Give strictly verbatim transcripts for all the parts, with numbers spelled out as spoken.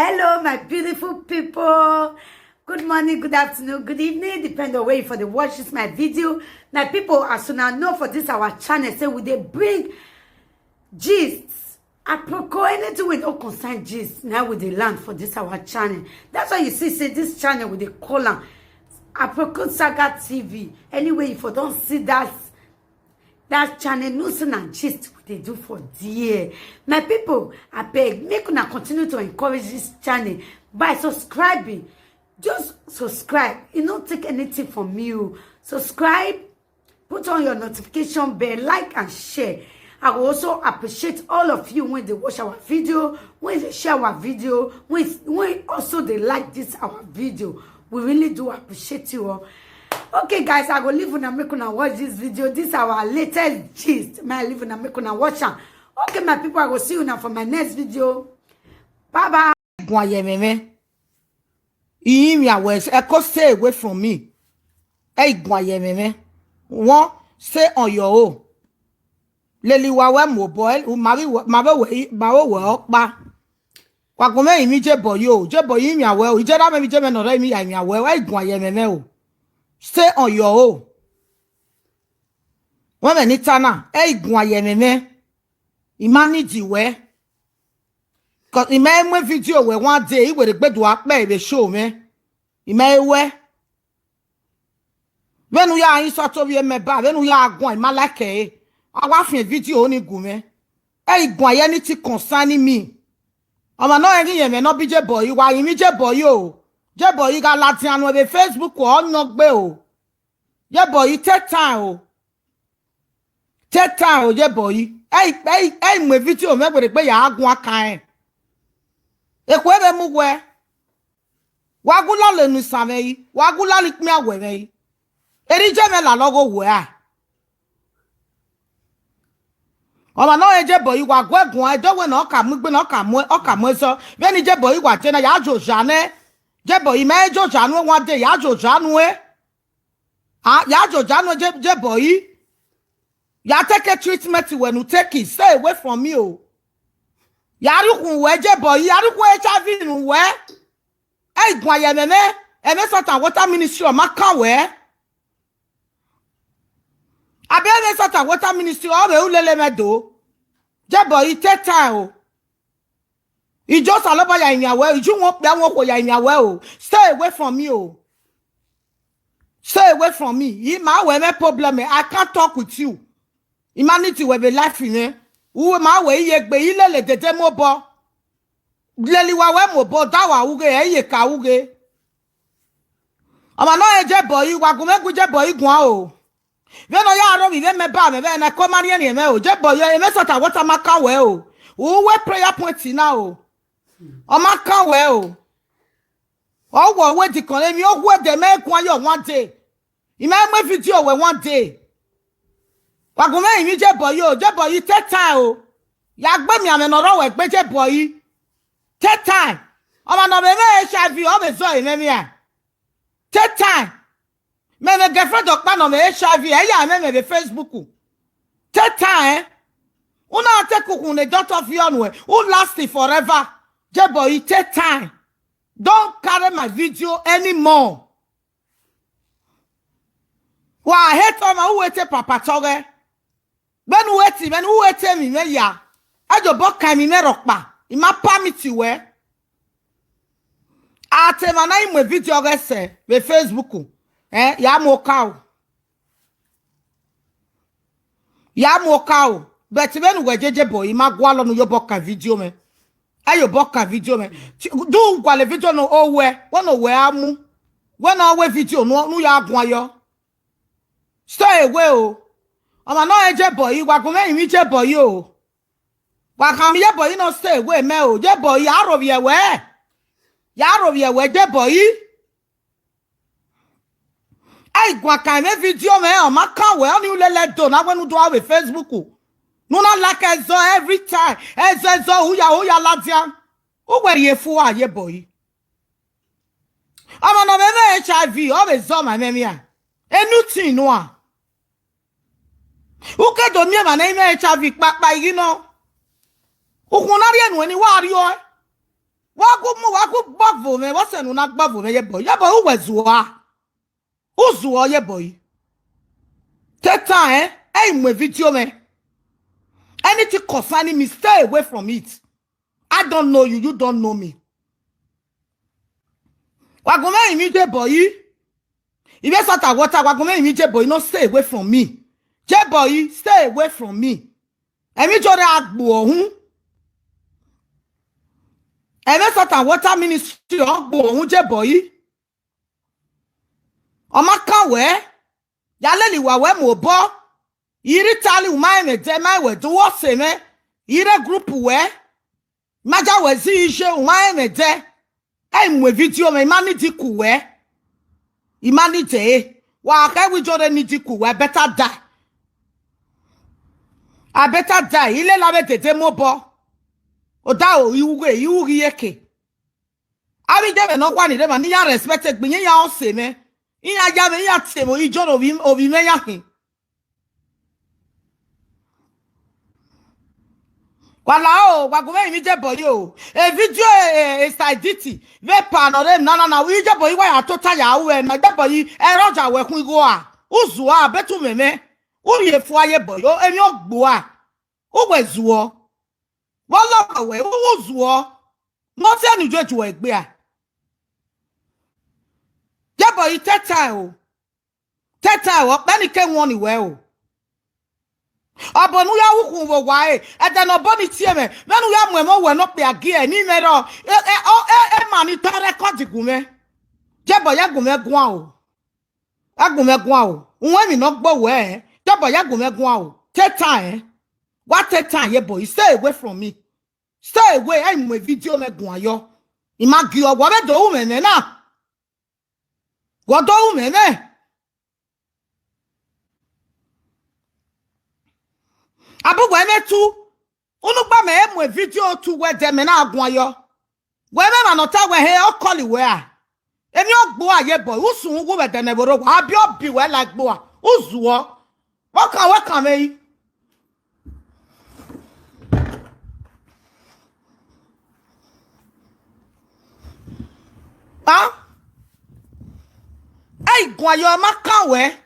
Hello, my beautiful people. Good morning, good afternoon, good evening, depend on where you for the watch this my video. My people, as una know for this our channel, say we dey bring gist. Aproko, anything we don't concern gist, now we dey land for this our channel. That's why you see, say this channel we dey call am Aproko Saga T V. Anyway, if you don't see that, that channel, no say na gist we dey do for there. My people, I beg, make una continue to encourage this channel by subscribing. Just subscribe. It don't take anything from you. Subscribe, put on your notification bell, like and share. I will also appreciate all of you when they watch our video, when they share our video, when, when also they like this our video. We really do appreciate you all. Okay, guys, I go leave una make una watch this video. This our latest gist. My leave una make una watch am. Okay, my people, I go see you now for my next video. Bye bye. Guan ye mwẹ mwẹ. Iyinmwian wẹ, Eko, stay away from me. Ẹ i guan ye mwẹ mwẹ. Wọ, stay on your own. Lele wa wẹ mu obọ, ẹ, ma vbe wẹ, ma vbe wẹ, ma vbe wẹ ọkpa. Wa gun mwẹ rinmwian Iyebọyi o, Iyebọyi rinmwian wẹ o, iye na mwẹ vbe iye mwẹ ne ọ rre rinmwian ya rinmwian wẹ o, ẹ i guan ye mwẹ mwẹ o. Stay on your own. Wẹ mwẹ ne I ta na, ẹ i guan ye mwẹ mwẹ. I ma need wẹ. 'Cause I ma mu video wẹ one day, I wẹ rhe gbe do akpẹ vbe show mwẹ. I ma wẹ. Vbene u ya insult ovbi mwẹ ba, vbene u ya guan, I ma like ẹre. A wa fian video ni gu mwẹ. Ẹ i guan ye anything concerning me. Ọmwa ne ọ rẹn ghi rẹn mwẹ ne ọ biẹ Iyebọyi, wa rinmwian Iyebọyi o. Iyebọyi gha ladian nuẹn vbe Facebook, ọ nọ gbe o. Iyebọyi, take time o. Take time o, Iyebọyi. Ẹ i, ẹ i, ẹ i mu video mwẹ wẹ rhe gbe ya guan kan rẹn. Ekhue vbe mu wẹ. Wa gu lọlọ enu isan mwẹ yi, wa gu lọlọ ikpia wẹ mwẹ yi. Erha iye mwẹ lalọ ghe owẹ a. Ọmwa ne ọ rẹn Iyebọyi, wa gu ẹ guan, ẹdẹ wẹ ne ọ ka mu igbe, ne ọ ka mu, ọ ka mu ẹzọ. Vbene Iyebọyi wa je na, ya joja nẹ. Iyebọyi, mẹ i joja nuẹn one day, ya joja nuẹn. A, ya joja nuẹn Iye-, Iyebọyi. Ya take treatment wẹ ne u take, stay away from me o. Ya rhie ukhunmwu wẹ Iyebọyi, ya rhie ukhunmwu H I V ne u wẹ. Ẹ i guan ye mwẹ mwẹ, ẹmwẹ Satan Water Ministry ọ ma kan wẹ. Abe ẹmwẹ Satan Water Ministry ọ vbe ru lele mwẹ do. Iyebọyi, take time o. I ju Osanobua ya rinmwian wẹ, I ju wọn okpia wọn okhuo ya rinmwian wẹ o. Stay away from me o. Stay away from me. I ma wẹ mwẹ problem, I can't talk with you. I ma need wẹ vbe life mwẹ. U ma wẹ I ye egbe, I lele dede mu obọ. Lele wa wẹ mu obọ, da wa ru ghe, ẹ i ye ka ru ghe. Ọmwa ne ọ rẹn Iyebọyi, wa gu mwẹ gu Iyebọyi guan o. Vbene ọ ya rre ovbi vbe mẹ ba mwẹ, vbene Eko ma rhiẹnrhiẹn mwẹ o, Iyebọyi, ẹmwẹ Satan Water ma kan wẹ o. U wẹ prayer point na o. Ọ ma kan wẹ o. Ọ wọ wẹ dikọn emwi okhuo ẹdẹ mẹ guan yọ one day. I ma mu video wẹ one day. Wa gu mwẹ rinmwian Iyebọyi o, Iyebọyi, take time o. Ya gbe miẹn mwẹ ne ọ rre wẹ gbe Iyebọyi. Take time. Ọmwa ne ọ vbe mwẹ H I V, ọ vbe zọ ẹre mwẹ mia. Take time. Mẹ ne girlfriend ọkpa ne ọ mwẹ H I V, ẹ ya mwẹ mwẹ vbe Facebook. Take time, eh? U na take ukhunmwu ne doctor viọ nuẹn, u last forever. Iyebọyi, take time. Don't carry my video anymore. Wa hate ọmwa, u hate papa tọghẹ. Vbene u hate, vbene u hate emwi mwẹ ya. Ẹ i ye obọ kan emwi mwẹ rhọkpa, I ma permit wẹ. A te emwa na i mu video ọghẹ sẹ vbe Facebook, eh, ya mu oka o. Ya mu oka o. But vbene uwẹ jeje bọ, I ma gualọ ne u ye obọ kan video mwẹ. Ẹ i ye obọ kan video mwẹ. Ti-, do u gualọ video ne owẹ, wẹ ne owẹ a mu. Wẹ ne ọ wẹ video ne u, ne u ya guan yọ. Stay away o. Ọmwa ne ọ rẹn Iyebọyi, wa gu mwẹ rinmwian Iyebọyi o. Wa khama Iyebọyi ne ọ stay away mẹ o. Iyebọyi, ya rhovbiẹ wẹ. Ya rhovbiẹ wẹ Iyebọyi. Ẹ i guan kan mwẹ video mwẹ, ọ ma kan wẹ, ọnii u lele Ẹdo na wẹ ne u do vbe Facebook. Ne u na like ẹzọ every time. Ẹzọ, ẹzọ, uya, uya ladian. U wẹ rhie fua Iyebọyi. Ọmwa ne ọ vbe mwẹ H I V, ọ vbe zọ ma mwẹ mia. Enu tin nua. U ke do miẹn emwa ne ẹ i mwẹ H I V kpakpa ighi nọ. Ukhunmwu na rhie nuẹn ni wa rriọ ẹe. Wa gu mu, wa gu gbọvo mwẹ, vbọsẹ ne u na gbọvo mwẹ ye boy? Ye boy, uwẹ zuọ a? U zuọ ye boy? Te tan ẹn, ẹ i mu video mwẹ. Anything concerning me, stay away from it. I don't know you, you don't know me. Wa gu mwẹ rinmwian ye boy. Ivbi salt and water, wa gu mwẹ rinmwian ye boy, no, stay away from me. Ye boy, stay away from me. Emwi jọ rre a gbuọ uhun. Emwi salt and water ministry ọ gbuọ uhun ye boy. Ọ ma kan wẹ, ya lele uwa wẹ mu obọ. I rre Italy, u ma rẹn mwẹ ẹdẹ, ma rẹn wẹ ẹdẹ, u ọse mwẹ. I rre group wẹ, ma ja wẹ zẹ iye, u ma rẹn mwẹ ẹdẹ. Ẹ i mu video mwẹ, I ma need ku wẹ. I ma need ẹre. Wa khẹ wẹ I jọ rre need ku wẹ, I better die. I better die. I lele avbe dede mu obọ. Odaro, I ru ghe, I ru ghe iyeke. Avbe ighẹ mwẹ ne ọ khuan ni rre emwa ne iran respect egbe iran, iran ọse mwẹ, iran ya mwẹ, iran tie mwẹ, I jọ rre ovbi, ovbi mwẹ ya khin. Wa la o, wa gu mwẹ rinmwian ye boy o. E video e, e, e Saiditi vbe pa ne ọ rre na na na, ye boy, wa ya tota ya ru ẹre na, ye boy, ẹre ọ ya wẹ khuan igho a? U zuọ a, betu mwẹ mwẹ. U rhie fua ye boy, emwi ọ gbuo a. Uwẹ zuọ. Vbọ lọghọ wẹ, u zuọ. Ne ọ tie ne u ye ju ẹre gbe a? Ye boy, te tan o. Te tan o, ọkpẹ ni ke wọn ni wẹ o. Ọbọ ne u ya ru khun vbe owa ẹre, ẹdẹ ne ọbọ ni tie mwẹ, vbene u ya mu ẹmwẹ owẹ ne okpia gie ẹre, ne imẹ rrọọ, e, e, ọ, e, e ma ni tọn record gu mwẹ. Ye boy, ya gu mwẹ guan o. Ya gu mwẹ guan o. U ru emwi ne ọ gbe owẹ ẹn. Ye boy, ya gu mwẹ guan o. Te tan ẹn. Wa te tan ye boy, stay away from me. Stay away, ẹ i mu video mwẹ guan yọ. I ma gie ọwọ, vbe do ru mwẹ mwẹ na. Wẹ do ru mwẹ mwẹ. Abu wẹ mwẹ tu, unu gba mẹ e mu video tu wẹ ẹdẹ mẹ na guan yọ. Wẹ mwẹ emwa ne ọ ta wẹ he, ọ call wẹ a? Emwi ọ gbuo a ye boy, u sunu wu vbe ẹdẹ ne ẹvbo rre owa, a biẹ ọ bi wẹ la egbe ua, u zuọ. Vbọ kan wẹ kan mwẹ yi? A? Ẹ i guan yọ, ma kan wẹ.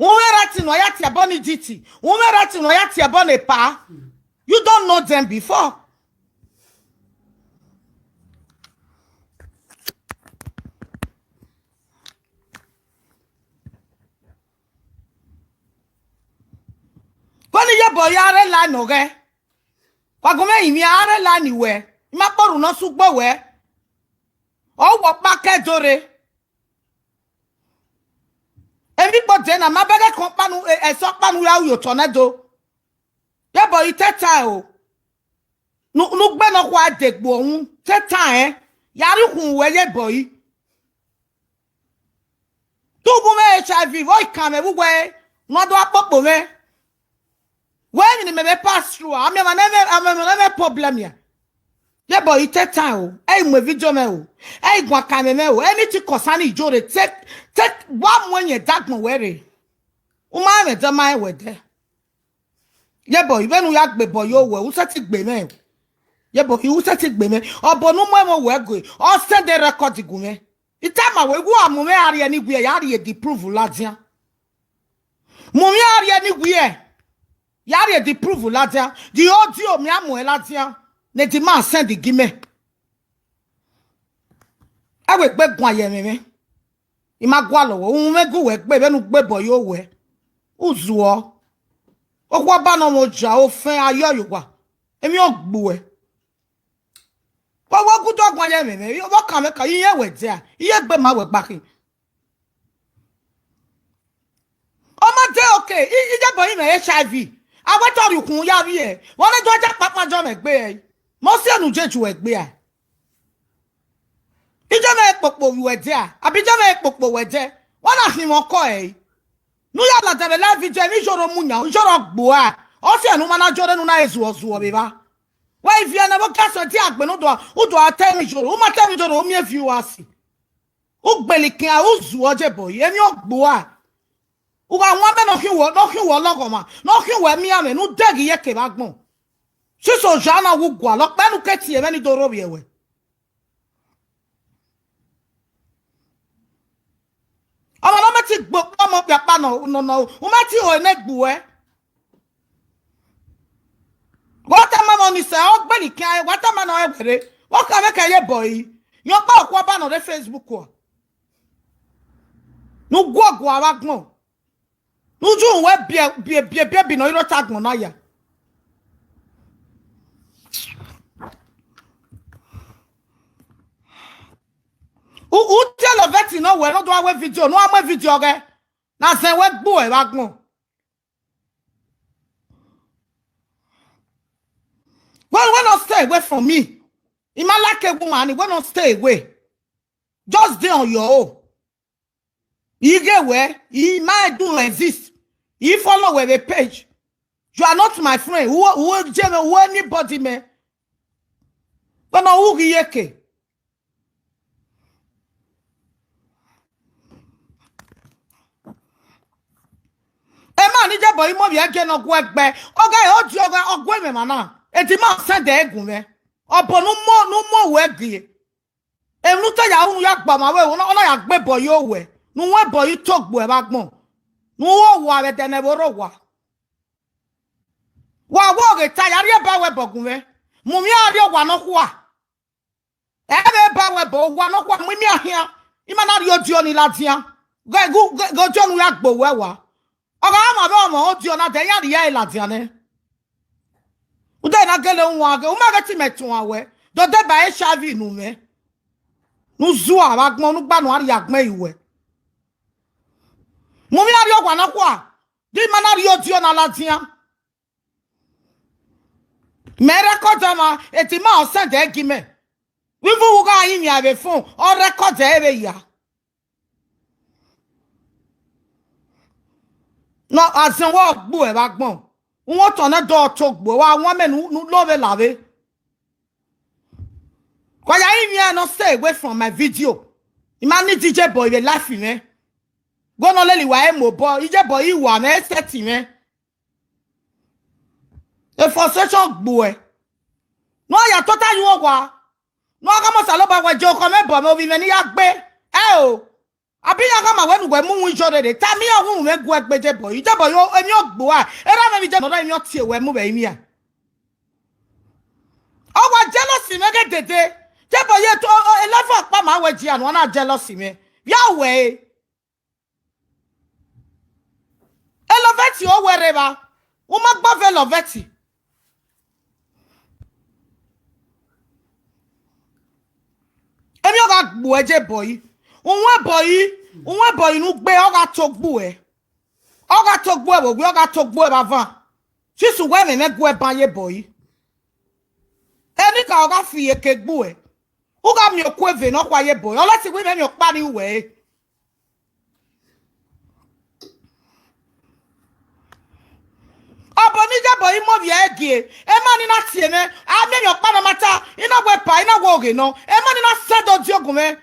U mwẹ right ne ọ ya tie ẹbọ ne Egypt. U mwẹ right ne ọ ya tie ẹbọ ne epa. You don't know them before. Wẹ ne ye boy, ya rre la ne ọghẹ. Wa gu mwẹ rinmwian, a rre la ni wẹ. I ma kpọrhu ne ọ sẹ ugbo wẹ. Ọ wẹ ọkpa ke do rre. Emwi kpo de na, ma bẹghe kan ọkpa nu, e, ẹse ọkpa nu ya ru ye otọ nẹ do. Ye boy, te tan o. Ne u, ne u gbe nọkhua degbe uhunmwu, te tan ẹn, ya rhie ukhunmwu wẹ ye boy. Te u gu mwẹ H I V, vbe ọ i kan mwẹ vbe uwẹ ne ọ do kpokpo mwẹ. Wẹ emwi ne mẹ vbe pass through, a miẹn ọmwa ne mwẹ, a miẹn ọmwa ne mwẹ problem ya. Ye boy, te tan o, ẹ i mu video mwẹ o, ẹ i guan kan mwẹ o, anything concerning Ijore, take, take, wa mu ẹyẹn dagbọn wẹ rre. U ma rẹn mwẹ ẹdẹ, ọ ma rẹn wẹ ẹdẹ. Ye boy, vbene u ya gbe boy owẹ, u sẹtin gbe mwẹ o. Ye boy, u sẹtin gbe mwẹ. Ọbo ne u mu ẹmwẹ owẹ gue, ọ send record gu mwẹ. I tama wẹ, gu a mu mwẹ a rrie ne I wiẹ, ya rrie the proof ladian. Mu mwẹ a rrie ne I wiẹ, ya rrie the proof ladian. The audio mẹ a muẹn ladian, ne the man send gi mẹ. Ẹ wẹ egbe guan ye ẹmwẹ mwẹ. I ma gualọ wẹ, u mwẹ gu wẹ gbe vbene u gbe boy owẹ. U zuọ. Okhuo ọba ne ọ mwẹ oja, ofẹn, ayọ ye owa. Emwi ọ gbuẹ. Wẹ wẹ gu dọ guan ye ẹmwẹ mwẹ, vbọ kan mwẹ ka, iye wẹ dia, iye egbe ma wẹ gba khin. Ọ ma de okay, I, I ye boy mwẹ H I V. A wẹ te ọ rhie ukhunmwu ya vbiẹ, vbe ọ na do a ya kpakpa jọ mwẹ egbe ẹre. Mẹ ọ si ẹe ne u je ju ẹre gbe a? Iye mwẹ kpokpo vbe uwẹ dia, abi iye mwẹ kpokpo wẹ dẹ? Wa na khin mwẹ ọkọ ẹre. Ne u ya ladian vbe live video, emwi Ijore mu yan, Ijore ọ gbuo a. Ọ si ẹe ne u ma na Ijore ne u na re zuọ zuọ vbe evba. Wa i viẹ ne vbe gasọ dia gbe ne u do, u do a ta emwi Ijore, u ma ta emwi Ijore, u miẹn viewers. U gbele ikian, u zuọ ye boy, emwi ọ gbuo a. U gha wan mẹ ne ọ khin wẹ, ne ọ khin wẹ ọlọghọmwa, ne ọ khin wẹ mianmwẹ, ne u dẹghe iyeke vbe agbọn. Sisi oja na wu gualọ, ọkpẹ ne u ke tie mwẹ ni do rhovbiẹ wẹ. gbe ọmọ kpiakpa nọ, nọ, nọ, u ma ti ho ne egbe uẹ. Vbe ọ tama mwẹ ọnii sẹ, ọ gbẹnnẹ ikian, wa tama nọ ẹwẹrẹ. Vbe ọ ka mwẹ kẹ ye bọ yi? Yọn ọkpa ọkhuọba nọ rre Facebook ua. Ne u guọguọ avbe agbọn. Ne u ju wẹ biẹ, biẹ, biẹ, biẹ bi nọ i rre otọ agbọn na ya. U, u tie Loveth nọ wẹ ne ọ do a wẹ video, ne u a mu video ọghẹ. Na zẹ wẹ gbe uẹ vbe agbọn. Well, well, not stay away from me. I ma like a woman, well, not stay away. Just dey on your own. I ghe wẹ, I ma do exist. I follow wẹ vbe page. You are not my friend. Who, who, who anybody, man? But no, who ye ke? Emwa ni ye bọ yi mu ovbi ẹgie ne ọ gu ẹgbẹ, ọ gha re odiọn ọghe ọgua mwẹ emwa na, edima sẹdẹ gun mwẹ, ọbo ne u mu, ne u mu owẹ gie. Emwi ne u te ya ru ne u ya gba ọmwa vbe ẹvbo na, ọ na ya gbe bọ yi owẹ, ne u ru ẹbọ yi togbuẹ vbe agbọn, ne u ru owa vbe ẹdẹ ne ẹvbo rre owa. Wa wẹ oghe ta ya rhie ba wẹ bọ gun mwẹ, mu mwẹ a rrie owa nọkhua. Ẹ vbe ba wẹ bọ, owa nọkhua mu imian khian, ima na rhie odiọn ni ladian, ghe, ghe, ghe odiọn ne u ya gbe owẹ wa. Ọ gha ma vbe ọmọ odiọn na dẹ, iran rhie ẹre ladian nẹ. Ude na gele wan ghe, u ma ghe te imẹ tuan wẹ, do deba H I V ne u mwẹ, ne u zua vbe agbọn, ne u gba nu a rhie agbọn ye uwẹ. Mu mwẹ a rrie owa nọkhua, di ima na rhie odiọn na ladian. Mẹ record ọmwa, edima ọ sẹdẹ gie mẹ. Vbe u gha rinmwian vbe phone, ọ record ẹre vbe ya. Nọ, azẹn wẹ ọ gbe uẹ vbe agbọn. Uwẹ otọ nẹ dọ togbuẹ, wa wan mẹ ne u, ne u lo vbe lavbe. Wa ya rinmwian nọ, stay away from my video. I ma need iye bọ vbe life mwẹ. Ghe nọ lele wa e mu obọ, iye bọ i wa mwẹ, e set mwẹ. E frustration gbuẹ. Ne ọ ya tota ye owa. Ne ọ gha mọ Osanobua wẹ je okọ mwẹ bọ mwẹ, ovbi mwẹ ne I ya gbe. Ẹo. Abi iran gha ma wẹ ne uwẹ mu uwu iye rere, tama iran uwu mwẹ gu ẹgbẹ iye bọ yi, iye bọ yi, emwi ọ gbuẹ, erha mwẹ vbe iye nọ, emwi ọ tie wẹ mu vbe imian. Ọ wa jealousy mwẹ ghe dede, iye bọ yi, e level ọkpa ma wẹ jia ne u na jealousy mwẹ. Via wẹ e. E Loveth owẹ rre evba, u ma gba vbe Loveth. Emwi ọ gha gbuẹ iye bọ yi, uwẹ bọ yi, uwẹ bọ yi ne u gbe, ọ gha togbuẹ, ọ gha togbuẹ vbe owie, ọ gha togbuẹ vbe avan. Sisi uwẹ mwẹ mwẹ gu ẹban ye bọ yi. Enikaro gha fi iyeke gbuẹ, u gha miẹn okuo eve nọkhua ye bọ yi, ọlẹse wẹ imẹ miẹn ọkpa ni uwẹ re. Ọbo ne iye bọ yi mu ovbi ẹre gie, emwa ni na tie mwẹ, a miẹn emwi ọkpa ne ọ ma ta, I na wẹ epa, I na wẹ oghe nọ, emwa ni na sẹ do die ogun mwẹ,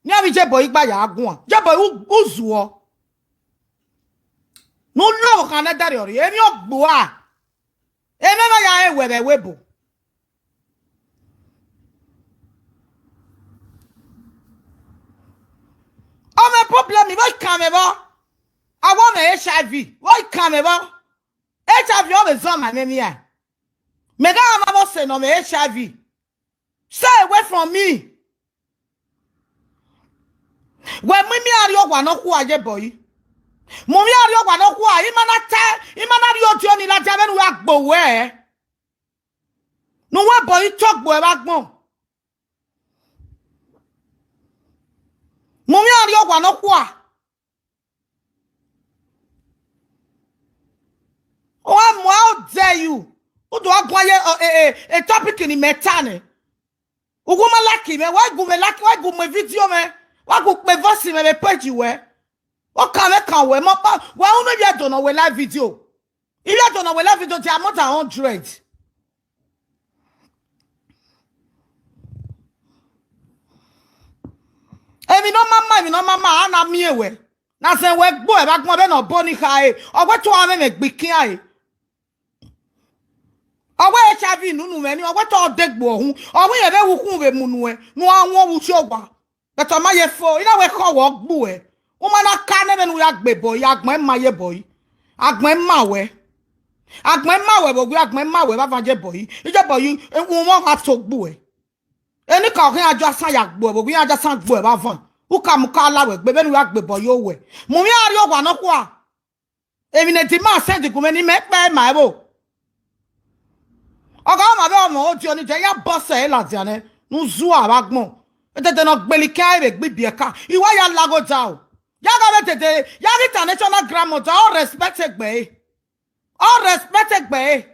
ne iran vbe iye bọ yi gba ya guan, iye bọ yi u, u zuọ. Ne u lọ ọvbokhan ne ẹdẹrriọ rre, emwi ọ gbuẹ, emwi na ya rẹn wẹ vbe ẹvbo ebo. Ọ mwẹ problem, vbe ọ kan mwẹ vbọ? A wẹ ọ mwẹ H I V, vbe ọ kan mwẹ vbọ? H I V ọ vbe zọ ma mwẹ mia. Mẹ gha ma vbọ sẹ ne ọ mwẹ H I V. Stay away from me. Wẹ mu imian rrie owa nọkhua ye bọ yi. Mu imian rrie owa nọkhua, ima na ta, ima na rhie odiọn ni ladian vbene u ya gbe owẹ. Ne uwẹ bọ yi togbuẹ vbe agbọn. Mu imian rrie owa nọkhua. Wẹ mu, how dare you? U do a guan ye, e, e, e topic ni mẹ ta nẹ. Uwu ma like mwẹ, wa gu mwẹ like, wa gu mwẹ video mwẹ, wa gu kpe voice mwẹ vbe page wẹ. Ọ kan mwẹ kan wẹ, mọ kpa, wẹ unu ivbi Ẹdo ne ọ wẹ live video. Ivbi Ẹdo ne ọ wẹ live video, they are more than hundred. Emwi ne ọ ma ma, emwi ne ọ ma ma, a na miẹn wẹ. Na zẹ wẹ gbe uẹ vbe agbọn vbene ọbo ni khare, ọ wẹ te u a mwẹ mwẹ gbe ikian re. Ọ wẹ H I V nunu mwẹ ni, ọ wẹ te ọ degbe ọhun, ọ wẹ irẹn vbe ru ukhun vbe mu nuẹn, ne u a wọn vbe usi owa. But ọ ma ye fo, I na wẹ khọ wẹ ọ gbe uẹ. U ma na ka nẹ vbene u ya gbe bọyi, agbọn ima ye bọyi. Agbọn ima wẹ. Agbọn ima wẹ vbe owie, agbọn ima wẹ vbe avan ye bọyi. Iye bọyi, umwẹ ọghan to gbuẹ. Enikaro khian ya asan ya gbuẹ vbe owie, iran ya asan gbuẹ vbe avan. U ka mu ka la wẹ gbe vbene u ya gbe bọyi owẹ. Mu mwẹ arriọ owa nọkhua. Emwi ne Edima send gu mwẹ ne imẹ kpẹ ma ẹvbo. Ọ gha ma vbe ọmọ odiọn ni jẹ, ya bọ sẹ ẹre ladian nẹ, ne u zua vbe agbọn. Edede ne ọ gbele ikian vbe gbe ibiẹka, I wa ya laghe odaro. Ya gha vbe dede, ya ghi international grandmother, ọ respect egbe ẹre. Ọ respect egbe ẹre.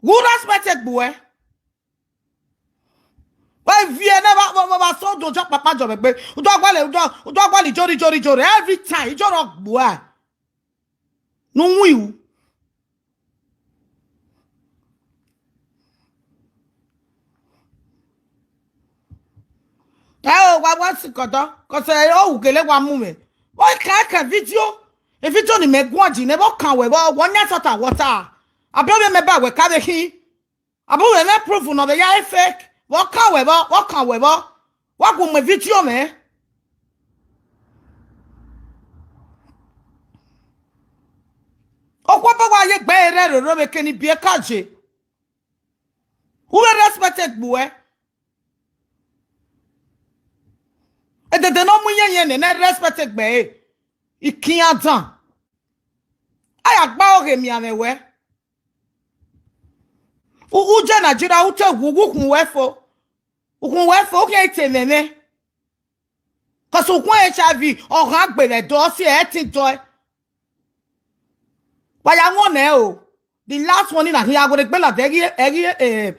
Wu respect egbe uẹ. Wẹ viẹ nẹ vbe, vbe, vbe, vbe so do jọ kpakpa jọ vbe gbe. U do gualọ, u do, u do gualọ ijoro, ijoro, ijoro. Every time, ijoro gbuẹ. Ne u win u. Ẹ o, wa, wa sikọdọ, cause ẹ o, u gele wa mu mwẹ. Wa kan, kan video. E video ni mẹ guan ji nẹ, vbe ọ kan wẹ, vbe ọ, wọ yan sọta wọta. Abe ovbi mẹ ba wẹ ka vbe khin. Abe u vbe mwẹ proof ne ọ vbe ya re fake. Vbe ọ kan wẹ vbọ, vbe ọ kan wẹ vbọ. Wa gu mu video mwẹ. Okhuo ba wa ye egbe ẹre roro vbe kene ibiẹka je. U vbe respect egbe uẹ. Edede ne ọ mu iyẹn yẹn nẹ, ne respect egbe ẹre. Ikian dan. A ya gba oghe mianmwẹ wẹ. U, u je Nigeria, u te wu, u khun wẹ fo. U khun wẹ fo, u khian te mwẹ mwẹ. Cause u khun H I V, ọ ghan gbe vbe ẹdọ, ọ si ẹtin dọe. Wa ya wọn nẹ o. The last one na hia were gbe lade ẹghi, ẹghi, eh,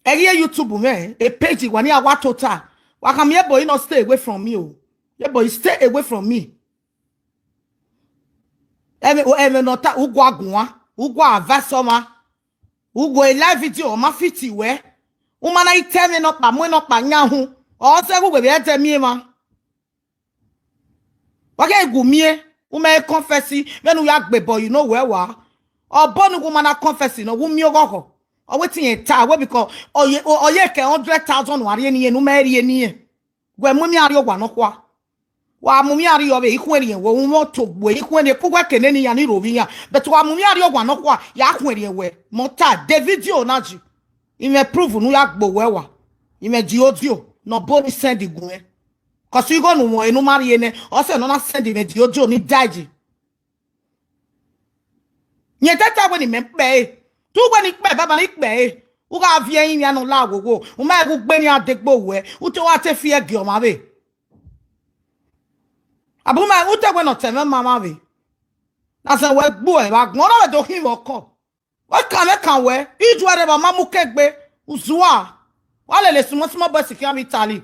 ẹghi YouTube mwẹ, e page wa ni a wa tota. Wa khama ye boy, no, stay away from me o. Ye boy, stay away from me. Ẹmwẹ, ẹmwẹ ne ọ ta, u gua guan, u gua advice ọmwa. U gua live video, ọ ma fit wẹ. U ma na i te ẹmwẹ nọkpa, mu nọkpa yan uhunmwu. Ọ sẹ ghe uwẹ vbe ẹdẹ miẹn emwa. Wa ghe gu miẹn, u ma confess, vbene u ya gbe bọyi ne owẹ wa. Obọ ne u ma na confess nọ, u miẹn oghọghọ. Ọ wẹ te irẹn ta wẹ, because ọ ye, ọ ye ke hundred thousand wa rhie ne irẹn, ne u ma rhie ne irẹn. Wẹ mu mwẹ arriọ owa nọkhua. Wa mu mwẹ arriọ vbe ikhuẹrhiẹn wẹ, u mwẹ otogbe ikhuẹrhiẹn, ke uwẹ ke nene iran ni ro vbe iran. But wa mu mwẹ arriọ owa nọkhua, ya khuẹrhiẹn wẹ, mẹ ọ ta de video na ji. I mwẹ proof ne u ya gbe owẹ wa. I mwẹ di audio ne ọ bọ ni send gu mwẹ. Cause igho ne u mwẹ ne u ma rhie nẹ, ọ sẹ ne ọ na send mwẹ di audio ni daiji. Yẹn te ta wẹ ne imẹ kpẹ ẹre. Te uwẹ ni kpẹ baba ni kpẹ ẹre. U gha viẹ ẹrinmwian ne ọ la wowo. U ma ghẹ ugbe ni a degbe owẹ. U te wa te fi ẹgiẹ ọmwa vbe. Abu ma, u te wẹ ne ọ tẹ mwẹ ma mwa vbe. Na sẹ wẹ gbuẹ vbe agbọn, ọ na vbe do khin vbe ọkọ. Wẹ kan mwẹ kan wẹ, ijuẹ rre vbe ọ ma mu ke egbe, u zua. Wa lele small small boy sikhian vbe Italy.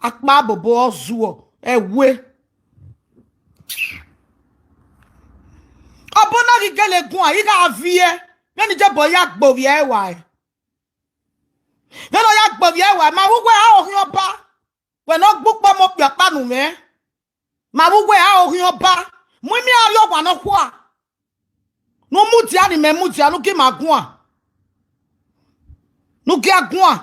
Akpa bobo ọ zuọ, ẹ we. Ọbọ na ghi gele guan, I gha viẹ, vbene iye boy ya gbe ovbi ẹre wa ẹre. Vbene ọ ya gbe ovbi ẹre wa ẹre, ma vbe uwẹ a okhian ọba. Wẹ ne ọ gbe ukpọmọ okpia ọkpa nu mwẹ. Ma vbe uwẹ a okhian ọba. Mu imẹ arriọ owa nọkhua. Ne u mudia ne imẹ mudia, ne u gie ima guan. Ne u gie a guan.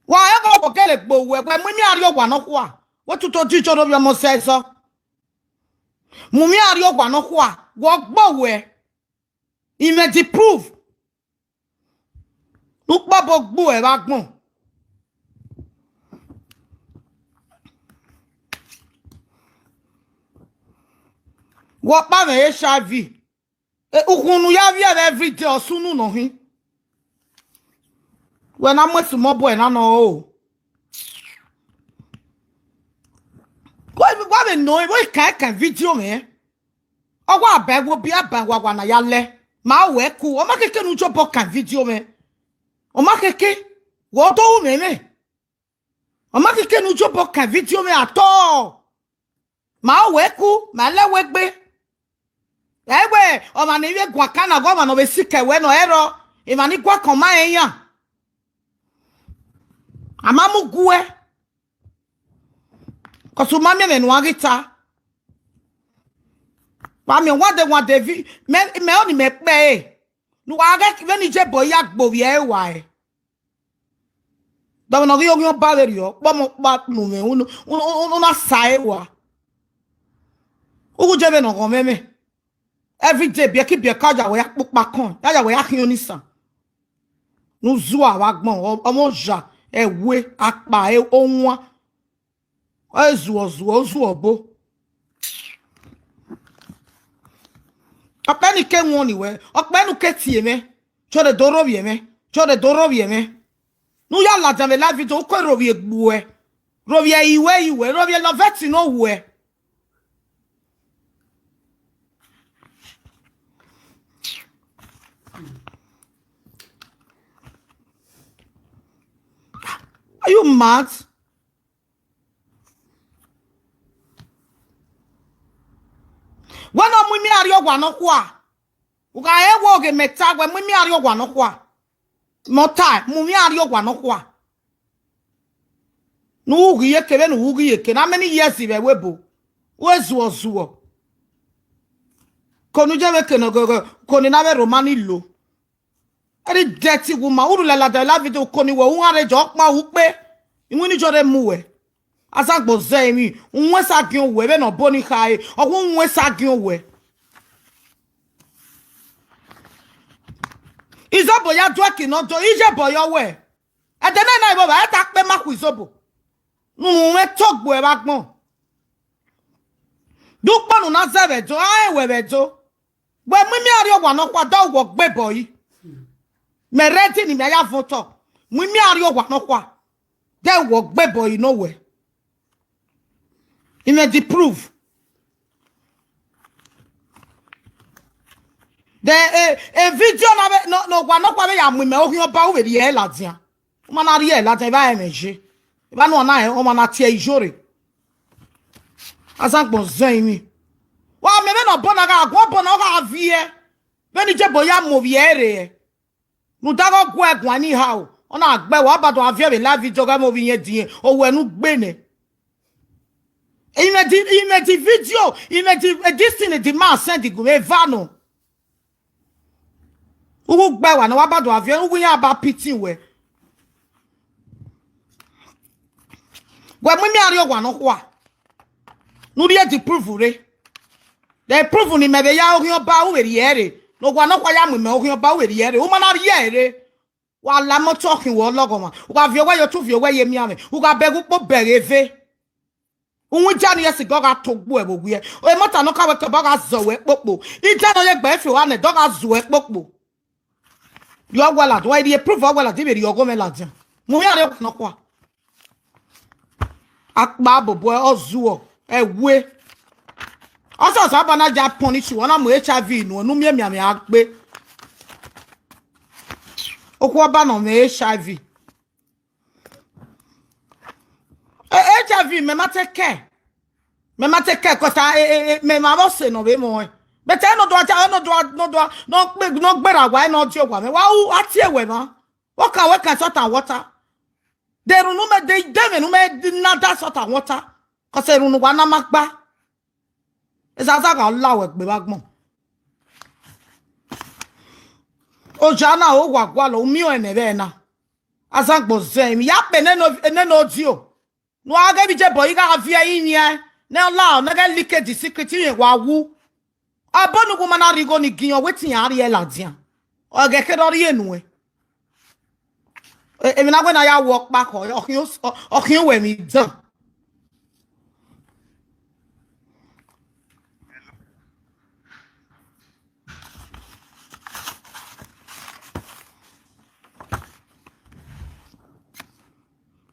Wa ẹghẹ ọ gele gbe owẹ, wẹ mu imẹ arriọ owa nọkhua. Wẹ tutu odi ijoro vbe ọmọ zẹ ẹzọ. Mu imẹ arriọ owa nọkhua, wẹ ọ gbe owẹ. I mwẹ the proof. Ne u kpọbọ gbuẹ vbe agbọn. Wẹ ọkpa mwẹ H I V. E, ukhunmwu ne u ya viẹ vbe everyday, ọ sunu nọ khin. Wẹ na mu small boy na nọ o. Wa, wa vbe nọ, vbe kan kan video mwẹ. Ọ wa ba ẹwu obi aban wawa na ya lẹ. Ma wẹ ku, ọ ma keke ne u jobọ kan video mwẹ. Ọ ma keke, wẹ ọ do ru mwẹ mwẹ. Ọ ma keke ne u jobọ kan video mwẹ at all. Ma wẹ ku, ma lẹ wẹ gbe. Ẹ wẹ, ọmwa ne ivbi guan kan na, ọmwa ne ọ vbe sikẹ wẹ nọ, ẹrọ, emwa ni guan kan ma rẹn iran. A ma mu guẹ. Cause u ma miẹn ẹmwẹ ne uan ghi ta. Wa miẹn one day, one day, vi-, mẹ, mẹ ọni mẹ kpẹ ẹre. Ne uwa ghẹ vbene iye boy ya gbe ovbi ẹre wa ẹre. Dọmwẹ ne ọ ghi oghian ọba vberriọ, kpọmọ ọkpa nu mwẹ, unu, unu, unu, unu na sa ẹre rua. Uwu je vbene ọ ghọnmwẹ mwẹ. Every day, biẹki biẹki, a ya wẹ ya kpokpa kọn, a ya wẹ ya khian onisan. Ne u zua vbe agbọn, ọ-, ọmọ oya, ẹwe, akpa, e-, owan. Ọ zuọ, zuọ, zuọ obo. Ọkpẹn ni ke wọn ni wẹ, ọkpẹn nu ke tie mwẹ, chọre do rhovbiẹ mwẹ, chọre do rhovbiẹ mwẹ. Ne u ya ladian vbe live video, u ke rhovbiẹ egbuẹ, rhovbiẹ iwẹ iwẹ, rhovbiẹ lọvẹti ne owẹ. Are you mad? Wẹ ne ọ mu imi arriọ owa nọkhua. U gha re wẹ oghẹ mẹ ta wẹ mu imi arriọ owa nọkhua. Mẹ ọ ta, mu imi arriọ owa nọkhua. Ne u ghi ye ke vbene u ghi ye ke, na mẹ ni ye ẹzi vbe ẹvbo ebo. Wẹ zuọ zuọ. Ko ne u je vbe ke ne ọgọgọ, ko ne na vbe rhoma ni lo. Ẹre dẹti wu ma, u rhulẹ ladian vbe live video, ko ni wẹ u gha rre jọ ọkpa u kpe. Iwinna jọ rre mu wẹ. Azagbọn zẹ emwi, u wọn esagiẹn owẹ vbene ọ bọ ni khare, ọ wu wọn esagiẹn owẹ. Izobo ya duẹ ki nọ do, iyebọ yọ wẹ. Ẹdẹ na na ivbo vbe ta kpe ma khu izobo. Ne u mwẹ togbo ẹvbo agbọn. De ukpọnu na zẹ vbe ẹdo, a rẹn wẹ vbe ẹdo. Wẹ mu imi arriọ owa nọkhua, dẹ wọ gbe bọyi. Mẹ ready ne imẹ ya vọn otọ. Mu imi arriọ owa nọkhua, dẹ wọ gbe bọyi ne owẹ. Imẹ the proof. Then e, e video na vbe, ne, ne owa nọkhua vbe ya mu imẹ oghian ọba, u vbe rhie ẹre ladian. U ma na rhie ẹre ladian, evba rẹn mwẹ ye. Evba ne ọ na rẹn, ọ ma na tie iyore. Azagbọn zẹ emwi. Wa mẹ vbene ọ bọ na gha guan, ọ bọ na ọ gha viẹ. Vbene iyebọ ya mu ovbi ẹre rre. Ne u da ghe ọ guẹ guan ni ha o. Ọ na gbe ẹre, ọ ba do a viẹ vbe live video ghẹ mu ovbi iyẹn diẹn, owẹ ne u gbe nẹ. Imẹ di, imẹ di video, imẹ di, eh, this thing the man send gu mwẹ eva nọ. U wu gbe ẹre wa ne wa ba do a viẹ, u wu iran ba pitin wẹ. Wẹ mu imi arriọ owa nọkhua. Ne u rhie the proof rre. The proof ne imẹ vbe ya oghian ọba, u vbe rhie ẹre. Ne owa nọkhua ya mu imẹ oghian ọba, u vbe rhie ẹre. U ma na rhie ẹre. Wa la imọto khin wẹ ọlọghọmwa. U gha viọ owẹ ye otu, viọ owẹ ye emianmwẹ. U gha bẹghe ukpo, bẹghe eve. Uwindia ni esi gọ gha to gbuẹ vbe owiẹ. Emọta nọ ka wẹ kẹbọ gha zọ wẹ kpokpo. Idan nọ ye gbe fi owa nẹ, dọ gha zuẹ kpokpo. Rhie ọwẹ ladian, wa rhie proof ọwẹ ladian, vbe rhie ọghọ mwẹ ladian. Mu imi arriọ owa nọkhua. Akpa bobo ọ zuọ, ẹwe. Ọsọsọ aba na ya punish wẹ, ọ na mu H I V nuẹn, ne u miẹn emianmwẹ a gbe. Okhuo ọba nọ mwẹ H I V. Eh, H I V, mẹ ma te kẹ. Mẹ ma te kẹ, 'cause a, eh, eh, eh, mẹ ma vbe ọse nọ vbe mọ ẹn. But ẹn nọ do a, nọ do a, nọ do a, nọ gbe, nọ gberra wa, nọ die owa mwẹ. Wa u, a tie wẹ mwa. What can, what can salt and water? De erhunmwu mẹ, de, de mwẹ ne u mẹ na da salt and water. 'Cause erhunmwu wa na ma gba. Ezaza gha la wẹ gbe vbe agbọn. Oja na, o wa gualọ, u miẹn ọnrẹn nẹ vbe na. Azagbọn zẹ emwi, ya kpe nene, nene odio. Ne u gha ghẹ vbe iyebọ, I gha viẹ iyẹn, ne ọ la, ne ọ ghẹ like the secret, irẹn wa wu. Ọbo ne uwu ma na rhie igho ni giyan, wẹ te iran rhie ladian. Ọ ghẹ kherhe ọ rhie nuẹn. E-, emwi na wẹ ne a ya wu ọkpa khọ, ọ khian os-, ọ, ọ khian uwẹ emwi dan.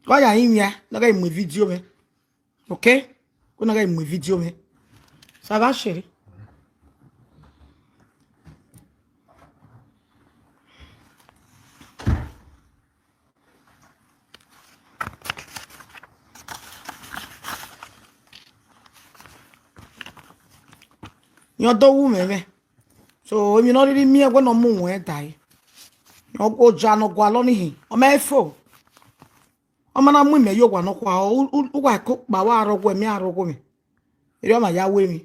Wa ya rinmwian, ne ọ ghẹ mu video mwẹ. Okay? Wẹ na ghẹ mu video mwẹ. Sa gha sherre. Iran do wu mwẹ mwẹ. So, emwi ne ọ rhirhi miẹn wẹ ne ọ mu wẹ dae. Iran oja ne ọ gualọ ni hin, ọ ma fo. Ọ ma na mu imẹ ye owa nọkhua, u, u, uwa ẹko kpa, wa rọghuẹ, mẹ a rọghuẹ mwẹ. Erriọ ma ya ru emwi.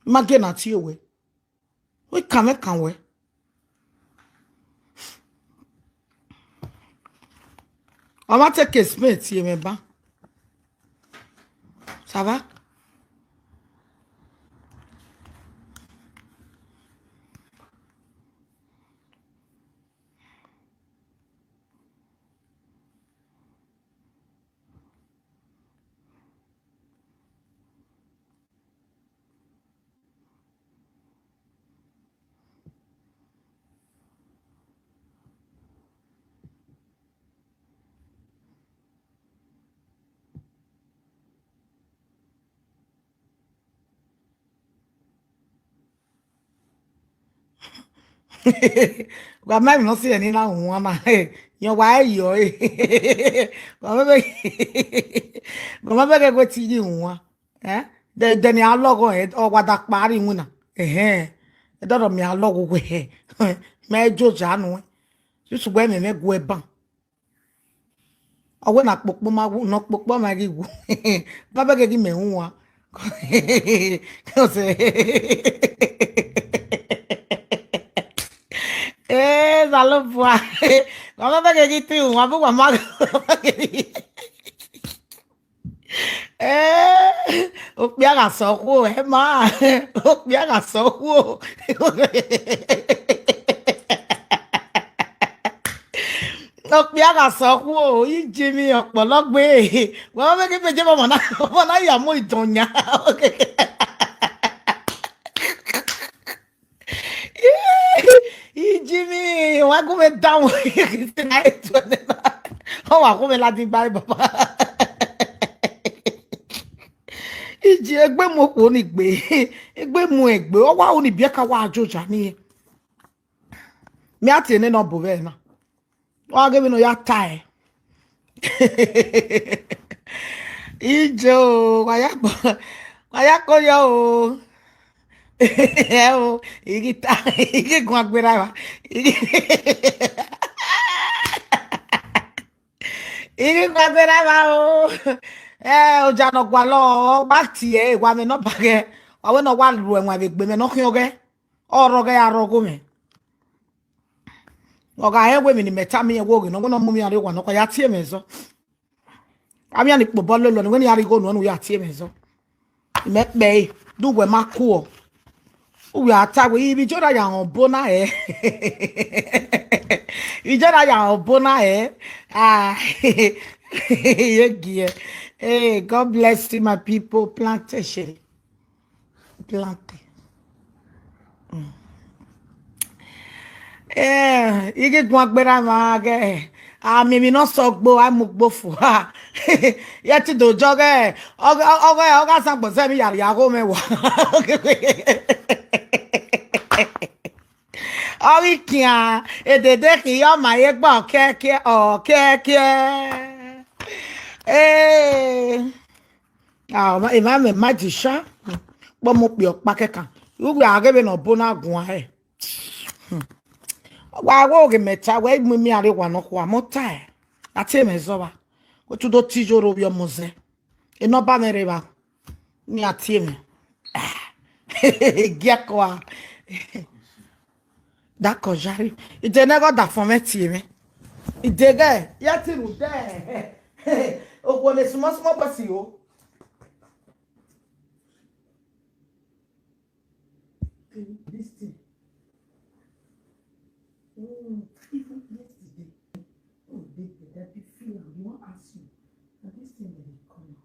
I ma gie na tie wẹ. Wẹ kan mwẹ kan wẹ. Ọ ma te case mate tie mwẹ ban. Sava. Wa ma emwi ne ọ si ẹre ne I na wan na, yọn wa ẹre yọ ẹre. Wa ma bẹghe, wa ma bẹghe wẹ te I ghi wan. Eh? Dẹ, dẹ ne a lọghọ, eh, ọ wa da kpa rre iwinna. Ẹhẹn. Ẹdọdọ mẹ a lọghọ wẹ, hẹ. Mẹ joja nuẹn. Susu wẹ mẹ, mẹ gu ẹban. Ọ wẹ ne a kpokpo ma wu, ne ọ kpokpo ma ghi wu. Wa bẹghe ghi mẹ wan. Eh, Osanobua. Wa ma bẹghe ghi te wan, bu wa ma. Eh, okpia gha sẹ okhuo, ẹ ma. Okpia gha sẹ okhuo. Okpia gha sẹ okhuo, I ji mi ọkpọlọ gbe. Wa ma bẹghe ghi mẹ je ọmọ na, ọmọ na ya mu idọn yan. I ji mi, wa gu mwẹ danmwẹ, na etuẹ nẹ na. Ọ wa gu mwẹ ladian gba re, baba. I ji egbe mu okhuo ni gbe, egbe mu egbe, ọ wa ru ni biẹ ka wa joja ni. Mẹ a tie nene ọbo vbe na. Wa ghe vbene ọ ya tae. Ijo, wa ya kpo, wa ya kpo yo o. Ẹ o, I ghi ta, I ghi guan gberra evba. I ghi, I ghi guan gberra evba o. Ẹ, oja ne ọ gualọ, ọ gba tie, wa mwẹ ne ọ ba ghẹ. Wa wẹ ne ọ wa ru ẹwaẹn vbe egbe mwẹ ne ọ khian ọghẹ. Ọ rrọọ ghẹ, a rrọọ gho mwẹ. Ọ gha rẹn wẹ emwi ne imẹ tama irẹn, wẹ oghene, wẹ ne ọ mu mwẹ rrie owa nọkhua, ya tie mwẹ zọ. Avbe iran ni kpe obọ lele ọnii, wẹ ne iran rhie igho nuẹn ne u ya tie mwẹ zọ. Imẹ kpẹre, de uwẹ ma kuọ. Uwẹ a ta wẹ, ivbi Jona ya rẹn obo na hẹ. Ivbi Jona ya rẹn obo na hẹ. Ah, ye gie. Hey, God bless you, my people. Plantation. Plantain. Mm. Eh, I ghi guan gberra evba ghẹ, a miẹn emwi ne ọ sẹ ogbo, a mu ugbo fua. Ye te do jọ ghẹ, ọ gha, ọ gha, ọ gha zan gbọzẹ emwi ya rhie agho mwẹ wa. Ọ ghi kian, edede khian, ọ ma ye gba ọkẹkiẹ, ọkẹkiẹ. Eh. Ah, emwa mwẹ magician, kpọmọ okpia ọkpa kẹkan. Uwẹ a ghe vbene ọbo na guan hẹ. Wa wẹ oghene mẹ ta, wẹ mu imian rrie owa nọkhua, mẹ ọ tae. A tie mwẹ zọ vba. Wẹ te u do te iye oro vbe ọmọ zẹ. Enọba mwẹ rre evba. Ne a tie mwẹ. Giẹkoa. Dakọ jare. Ide ne ẹghẹ ọdafọn mwẹ tie mwẹ. Ide ghẹ, ya te ru dẹ. Okhuo ne small small boys o. This thing. Mm, even yesterday, oh, baby, that be feel, I wan ask you. And this thing that dey come out.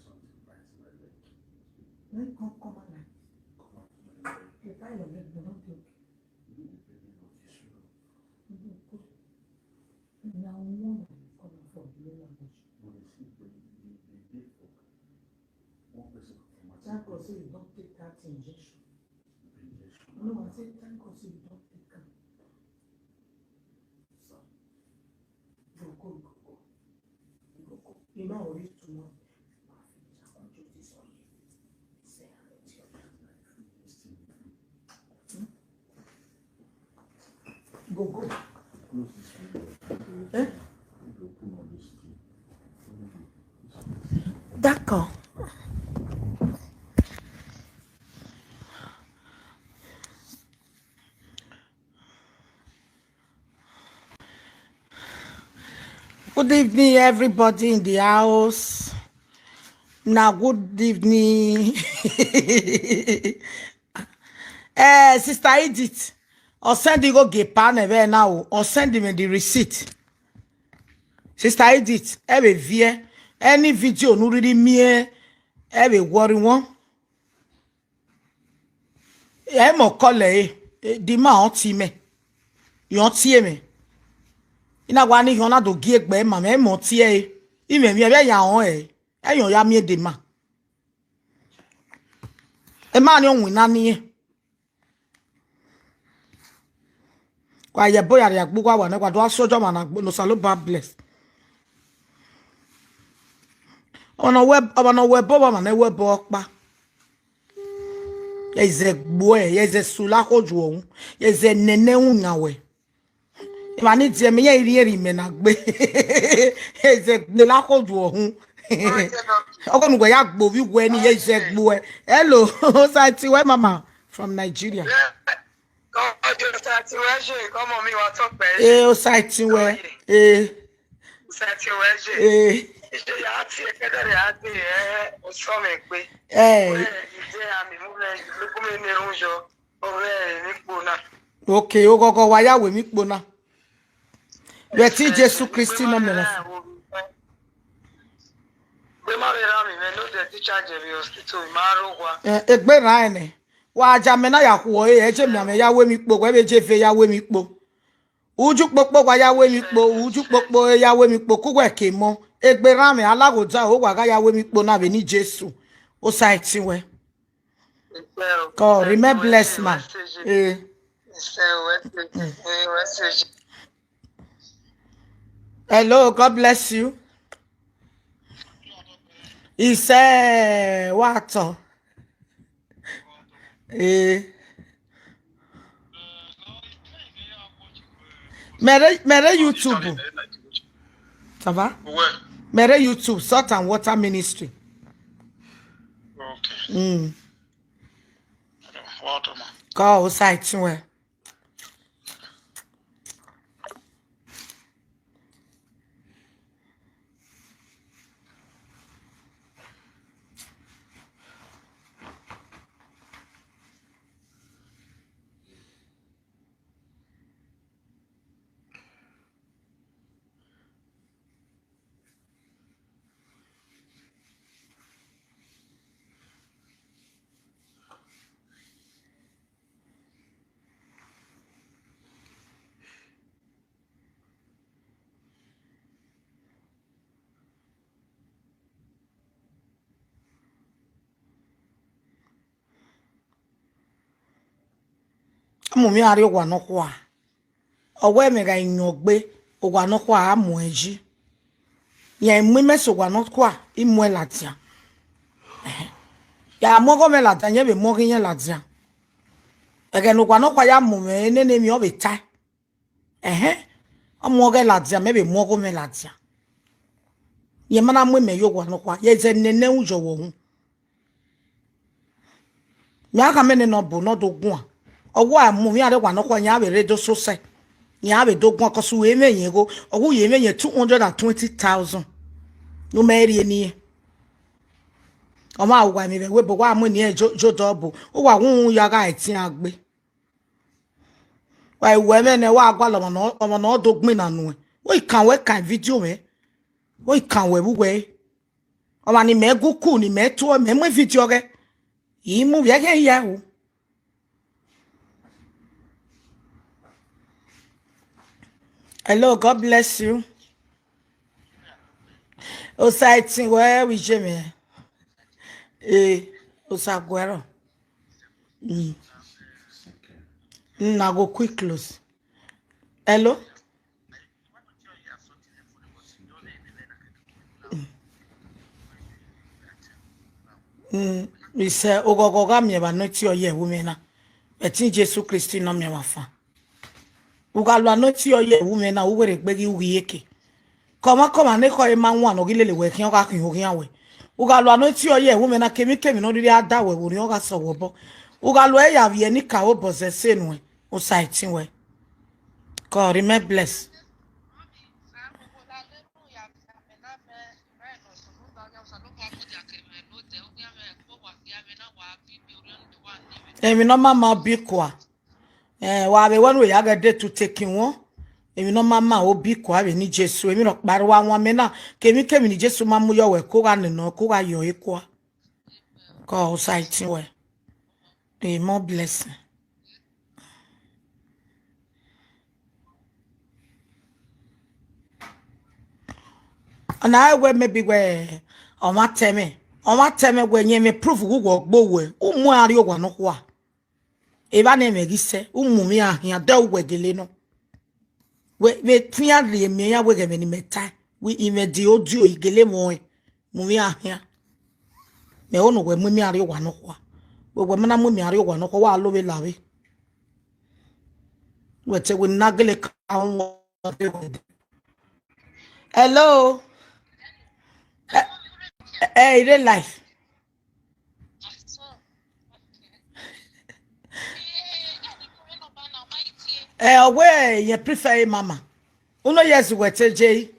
Something bites my leg. When it come, come out like this. Come out my leg. You tie your leg, but not dey okay. You know the pain of this, you know. You know, good. Na one of the come out for the language. But they say, but they, they, they dey for one person for my. Thank God say you don take that injection. Injection. No, I say thank God say you don take am. Sir. Go, go, go, go. Go, go. You know, we tomorrow. Go, go. Eh? D'accord. Good evening, everybody in the house. Now, good evening. Eh, Sister Edith, I'll send you go get pan event now. I'll send him the receipt. Sister Edith, ẹ vbe viẹ, any video ne u rhirhi miẹn, ẹ vbe worry wọn. Ẹ mọ kọlẹ ẹre, the man ọ tie mẹ, ọ tie mẹ. I na wa ne ihiọn na do gie egbe ma mwẹ, ẹ mọ tie ẹre. Imẹ miẹn vbe ya họn ẹre, ẹ yọn ya miẹn the man. Emwa ni ọ winna ni rẹn. Wa ye ẹbọ ya rhie gbe uwa wa nẹ, wa do a sẹ ọjọ ọmwa na gbe ne Osanobua bless. Ọmwa ne ọ wẹ, ọmwa ne ọ wẹ ẹbọ, ọmwa ne ẹ wẹ ẹbọ ọkpa. Ya izẹ gbuẹ, ya izẹ sula khoju ọhun, ya izẹ nene uyan wẹ. Emwa ni diẹ mẹ, ya irhiẹn rhie imẹ na gbe. Ya izẹ gbela khoju ọhun. Ọgọ ne uwẹ ya gbe ovbi uwẹ ni, ya izẹ gbuẹ. Hello, Osaitiwẹ mama from Nigeria. Ọjọ Osaitiwẹ je, ọmọ mi wa tọpẹ. Eh, Osaitiwẹ. Eh. Osaitiwẹ je. Eh. Ije ya tie kẹdẹrẹ a de, eh, osọmẹ gbe. Eh. Wẹ, ije a mi mu mwẹ, lukumi ne erhunmwu yọ, ọ vbe emwi kpo na. Okay, oghọghọ wa ya wẹ emwi kpo na. Vbe ẹtin Jesu Kristi ne ọ miẹn na. Gbe ma vbe ra mi, mẹ no de discharge vbe hospital, ma rre owa. Eh, egbe rran ẹnẹ. Wa ja mẹ na ya khuọ ẹre, ẹ je miẹn amẹ ya wẹ emwi kpo, wẹ vbe je ve ya wẹ emwi kpo. Uju kpokpo wa ya wẹ emwi kpo, uju kpokpo ya wẹ emwi kpo, ku wẹ ke mọ. Egbe rran mwẹ, alaghoda o, wa gha ya wẹ emwi kpo na vbe eni Jesu. Osaitiwẹ. Kọ, remain blessed, ma. Eh. Hello, God bless you. He said, what? Eh. Mere, mere YouTube. Ça va? Ouais. Mere YouTube, Salt and Water Ministry. Ok. Mm. Water, ma. Kọ, Osaitiwẹ. Ọmọ mwẹ a rrie owa nọkhua. Ọ wẹ mẹ gha yọn gbe, owa nọkhua a muẹn yi. Rẹn mu imẹ sẹ owa nọkhua, I muẹn ladian. Ẹhẹn. Ya mu ọghọ mwẹ ladian, yẹn vbe mu ọghọ irẹn ladian. Ẹghẹ ne owa nọkhua ya mu mwẹ nene emwi ọ vbe tae. Ẹhẹn. Ọ mu ọghọ ladian, mẹ vbe mu ọghọ mwẹ ladian. Rẹn ma na mu imẹ ye owa nọkhua, ya izẹ nene uyo vbe uhunmwu. Mẹ a gha mẹ nene ọbo ne ọ do guan. Ọ wa mu mwẹ a rre owa nọkhua, iran vbe rre do sosẹ. Iran vbe do guan, cos u ye mwẹ yẹn igho, ọ wu ye mwẹ yẹn two hundred and twenty thousand. Ne u mẹ rhie ne irẹn. Ọ ma uwa emwi vbe ẹvbo, wa mu eni ẹnrẹn yo, yo dọ ọbo. Uwa wu ya gha ẹtin a gbe. Wa i wẹ mwẹ nẹ, wa gualọ ọmọ nọ, ọmọ nọ do gbinna nuẹn. Wẹ i kan wẹ kan video mwẹ. Wẹ i kan wẹ vbe uwẹ. Ọmwa ne imẹ gu ku, ne imẹ tuẹ, mẹ mu video ọghẹ. I mu vbe ẹghẹ hia ru. Hello, God bless you. Osaitiwẹ, vbe iye mwẹ. Eh, Osaguẹrọ. Mm. Mm, I go quick close. Hello? Mm, isẹ oghọghọ gha miẹn vbe anointing oil ye ẹvbo mwẹ na. Ẹtin Jesu Kristi ne ọ miẹn vbe afa. U gha lo anointing oil ye ẹvbo mwẹ na, u wẹ rhe gbe ghi u ghi eke. Kọmwa kọmwa ne ekhọe ma wan ne ọ ghi lele wẹ khian, ọ gha khian oghian wẹ. U gha lo anointing oil ye ẹvbo mwẹ na, kemwi kemwi ne ọ rhirhi a da wẹ vbe orhiọn, ọ gha sẹ wẹ obọ. U gha lo ẹre ya vbiẹ ne I ka vbe obọ zẹ ẹse nuẹn, Osaitiwẹ. God, remain blessed. Emwi ne ọ ma ma obi kua. Eh, wa vbe wẹ ne uwẹ ya ghẹ de tu take wọn. Emwi ne ọ ma ma obi kua vbe ne Jesu. Emwi ne ọ kpa rua wan mẹ na. Kemwi kemwi ne Jesu ma mu yọ wẹ, ko gha nene, ko gha yọ e kua. Ko osa itin wẹ. A more blessing. Ọna wẹ maybe wẹ ọmwa tẹ mwẹ. Ọmwa tẹ mwẹ wẹ yẹn mwẹ proof gu wọ gbe wẹ. U mu ẹre rrie owa nọkhua. Evba ne ẹmwẹ ghi sẹ, u mu mwẹ ahian, de uwẹ gele nọ. Wẹ, vbe fian rhie miẹn iran wẹ ghẹ ẹmwẹ ne imẹ tae, wẹ imẹ de odio igele mwẹ ọnrẹn, mu mwẹ ahian. Mẹ ho ne uwẹ mu imian rrie owa nọkhua. Wẹ, wẹ ma na mu imian rrie owa nọkhua, wa lo vbe la vbe. Wẹ te wẹ na gele ka wọn. Hello. Eh, eh, ire life. Eh, ọ wẹ yẹn prefer e mama. Uno yes wẹ te je.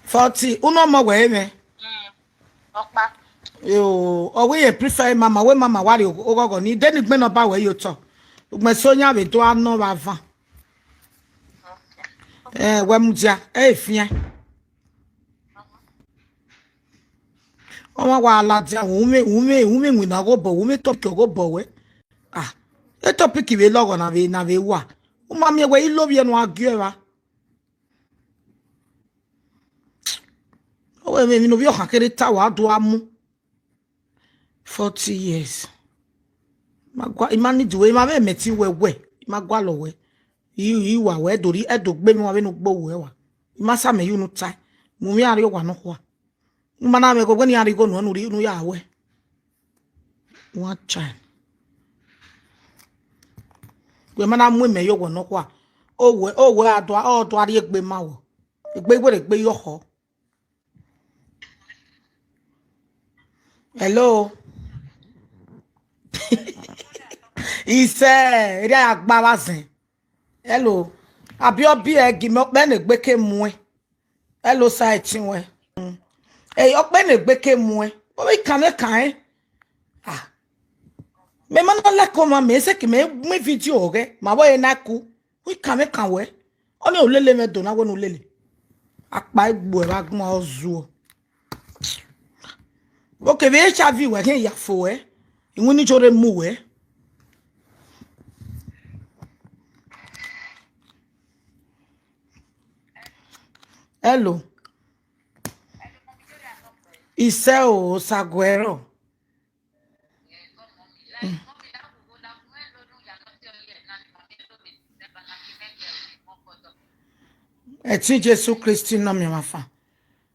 Forty, uno mọ wẹ mwẹ. Ọkpa. Yo, ọ wẹ yẹn prefer e mama, wẹ mama wa rrie oghọghọ ni, de ni gbẹn nọ ba wẹ ye otọ. Ugbẹn so yan vbe do a nọ vbe avan. Eh, wẹ mudia, ẹ fian. Ọmwa wa ladian, u mwẹ, u mwẹ, u mwẹ iwinna ghe obọ, u mwẹ topic ghe obọ wẹ. Ah, e topic vbe lọghọ na vbe, na vbe wa. U ma miẹn wẹ i lovbiẹ ne u gha gie evba. Ọ wẹ emwi ne ovbi ọkhan kherhe ta, wa do a mu. Forty years. Ma gua, I ma need wẹ, I ma vbe mẹ ti wẹ wẹ, I ma gualọ wẹ. I, I wa wẹ, ẹdo rri, ẹdo gbe mwẹ wa vbene u gbe wẹ wa. I ma sa mẹ ye unu tae. Mu mwẹ iran rrie owa nọkhua. U ma na mwẹ igho, wẹ ne iran rhie igho nuẹn ne u rhie, ne u ya wẹ. One time. Wẹ ma na mu imẹ ye owa nọkhua. Owẹ, owẹ a do, ọ do a rhie egbe ma wọ. Egbe iwere egbe yọ khọ. Hello. Isẹ, erriọ a ya gba vbe azẹn. Hello. Abi ọ biẹ gi mẹ, ọkpẹ ne egbe ke muẹn. Hello, sa ẹtin wẹ. Mm. Ey, ọkpẹ ne egbe ke muẹn. Ọ vbe kan vbe kan, eh? Ah. Mẹ ma na like ọmwa, mẹ sẹ ke mẹ mu video ọghẹ, ma vbe na ku. Wẹ kan vbe kan wẹ. Ọni olele mwẹ do na wẹ ne u lele. Akpa egbe vbe agbọn ọ zuọ. Oke vbe HIV wẹ khian ya fo wẹ. Iwinna ijo rre mu wẹ. Hello. Isẹ o, Osaguẹrọ. Ẹtin Jesu Kristi nọ miẹn ọmwa fan.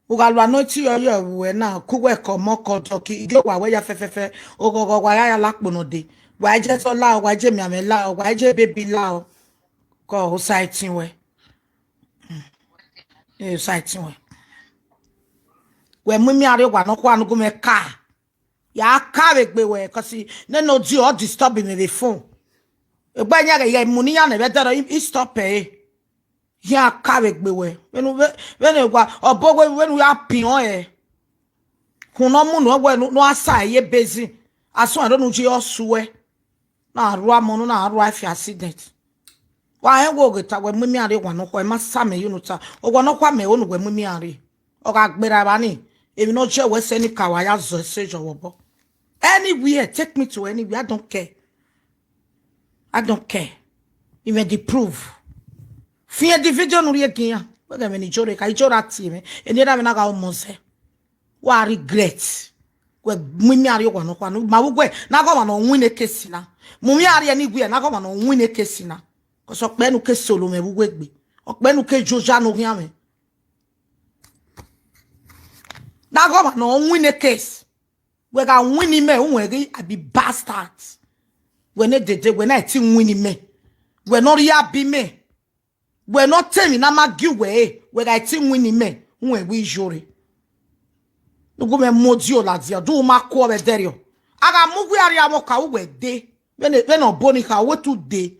U gha lua anointing oil vbe uwẹ na, ku wẹ ke ọmọ ke ọdọ, ke igie owa wẹ ya fẹfẹfẹ, oghọghọ wa ya ya la kpo nọ dee. Wa je ẹzọ la o, wa je emianmwẹ la o, wa je baby la o. Ke Osa ẹtin wẹ. Mm. Eh, Osa ẹtin wẹ. Wẹ mu imian rrie owa nọkhua ne u gu mwẹ ka. Ya ka vbe egbe wẹ, cause nene odiọ ọ disturb mẹ vbe phone. Egbe yan ghẹ ya mu ne iran nẹ vbe ẹdẹrẹ, i, i stop ẹre. Ya ka vbe egbe wẹ. Vbene, vbe, vbene wa, ọbo wẹ, vbene u ya piọn ẹre. Kun ne ọ mu nuẹn wẹ ne u, ne u a sa ẹre ye basin. Asọn ẹre ne u je ọ suẹ. Na rua mọ, na rua fi accident. Wa rẹn wẹ oghẹ ta wẹ mu imian rrie owa nọkhua, ẹ ma sa mẹ ye unu ta. Owa nọkhua mẹ ho ne wẹ mu imian rrie. Ọ gha gberra evba ni, emwi ne ọ jẹ wẹ sẹ ni ka wa ya zọ ẹse yọ vbe obọ. Anywhere, take me to anywhere, I don't care. I don't care. Even the proof. Fian the video ne u rhie gie iran. Wẹ ghẹ ẹmwẹ ne Ijo rre ka, Ijo ra tie mwẹ. Eni erha mwẹ na gha ọmọ zẹ. Wa regret. Wẹ mu imian rrie owa nọkhua, ma vbe uwẹ, na ghe ọmwa ne ọ win case na. Mu imian rrie ne iwẹ, na ghe ọmwa ne ọ win case na. Cause ọkpẹ ne u ke solo mwẹ vbe uwu egbe. Ọkpẹ ne u ke joja ne oghian mwẹ. Na ghe ọmwa ne ọ win case. Wẹ gha win imẹ, u wẹ ghi, I be bastard. Wẹ ne dede, wẹ na ti win imẹ. Wẹ ne ọ rhie abi mẹ. Wẹ ne ọ te emwi ne a ma gie uwẹ re, wẹ gha ti win imẹ, u wẹ wẹ Ijo rre. Ne u gu mwẹ mu odiọ ladian, do u ma kuọ vbe ẹdẹrriọ. A gha mu uwẹ rrie amwẹ ọka, u wẹ dee. Vbene, vbene ọ bo ni kha, u wẹ tu dee.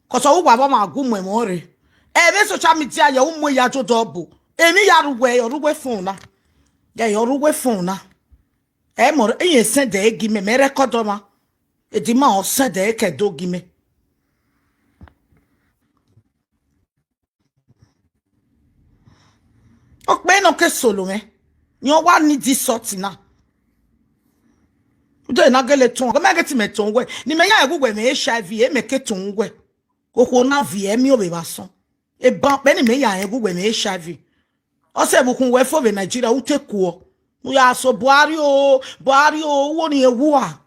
Cause ọ ru uwa vbe ọmwa gu mu ẹmwẹ ọnrẹn. Ẹ vbe social media ye, u mu ya jo dọ bo. Emwi ya rre uwẹ, ọ rre uwẹ phone na. Ya, ọ rre uwẹ phone na. Ẹ mọ, iye send ẹre gie mẹ, mẹ record ọmwa. Edima ọ sẹdẹ ke do gi mẹ. Okpẹ nọ ke solo mwẹ, yẹn ọ wa ni di sọti na. Ude na gele tọn, mẹ ghe te mẹ tọn wẹ, ne imẹ ya ẹghẹ uwẹ mwẹ H I V, e mẹ ke tọn wẹ. Okhuo na viẹ miẹn ovbe vbe asọn. Eban kpẹ ne imẹ ya rẹn ghe uwẹ mwẹ H I V. Ọ sẹ vbe ukhun wẹ fo vbe Nigeria, u te kuọ. U ya so Buhari o, Buhari o, u wo ni ewua.